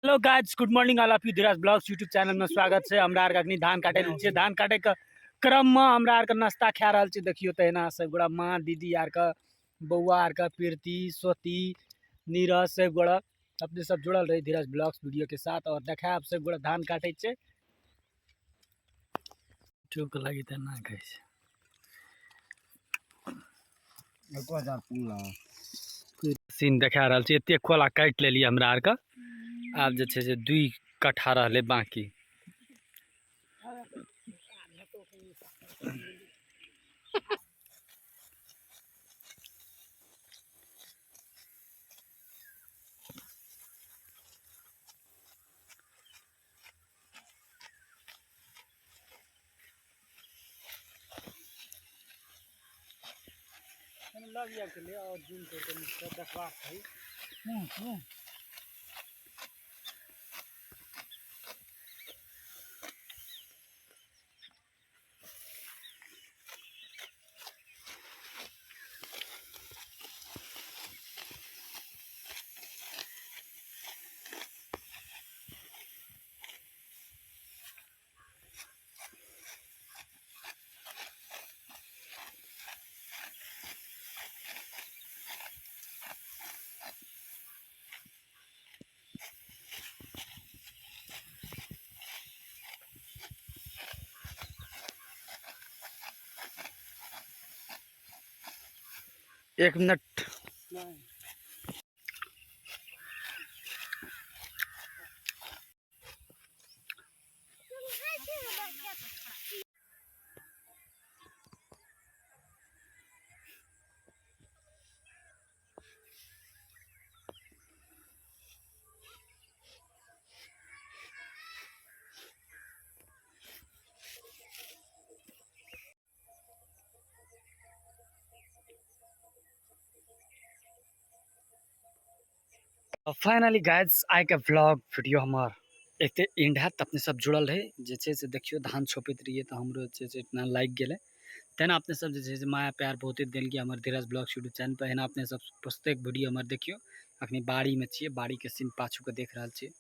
Hello guys, good morning all of you. Dhiraj blogs YouTube channel में स्वागत छै। हमरा आरके अखनी धान काटै लेल छियै। धान काटै के क्रममे हमरा आरके नाश्ता खा रहल छी। देखियौ तऽ एना सब गोरा माँ दीदी आरके बौआ आरके प्रीति स्वती नीरज सब गोरा अपने सब जुड़ल रही धीरज ब्लॉग्स वीडियो के साथ। और देखायब सब गोरा धान काटै छै। यूट्यूब के लागी तऽ एना कहै छै। सीन देखा रहल छी। एते कोला काटि लेलियै हमरा आरके। आब जे छै से 2 कट्ठा रहलै बाकी। लग जाए के लिए और जूम करके देखबाक चाही। एक मिनट। फाइनली गाइज आइ के व्लॉग वीडियो हमर एते एंड हैत। तऽ अपने सब जुड़ल रहे जे छै से देखियौ धान छोपैत रहियै तऽ हमरो जे छै से इतना लागि गेलै। तेना अपने सब जे छै से माया प्यार बहुते देलकै हमर धीरज ब्लॉग यूट्यूब चैनल पर। एहिना अपने सब प्रत्येक वीडियो हमर देखियौ। अखनी बाड़ीमे छियै, बाड़ीके सीन पाछूके देख रहल छियै।